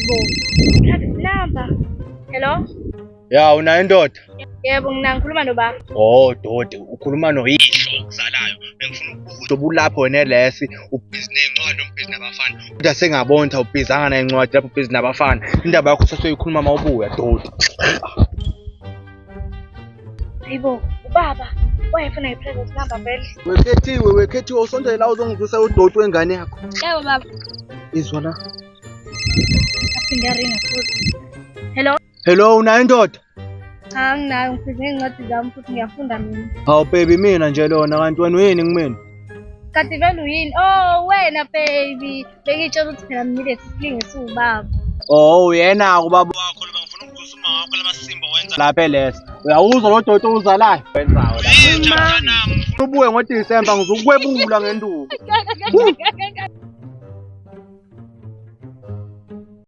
Hayibo. Private number. Hello? Ya unayo indoda? Yebo, ngina ngikhuluma nobaba. Oh dodi, ukhuluma noyihlo okuzalayo. Bengifuna ukubuza ubulapho wena elesi, ubhizi nezincwadi ubhizi nabafana. Kodwa sengabona ukuthi awubhizanga nezincwadi lapho ubhizi nabafana. Indaba yakho sesiyoyikhuluma uma ubuya dodi. Hayibo, ubaba wayefuna i-private number vele. Wekhethiwe, wekhethiwe usondele la uzongizwisa udoti wengane yakho. Yebo baba. Izwa la. Aphinde aringa futhi. Hello? Hello, unayo indoda? Cha anginayo ngiphize ngey'ncwadi zami futhi ngiyafunda mina. Hawu baby mina nje lona kanti wena uyini kumina? Kanti vele uyini? Oh wena baby. Bengitshela ukuthi phela mina lesi silinge siwubaba. Oh uyena ubaba wakho lo bengifuna ukuzwa uma wakho lamasimba wenza lapha elesa. Uyawuzwa lo doti owuzalayo? Wenzayo la. Ubuye ngoDisemba ngizokwebula ngenduku.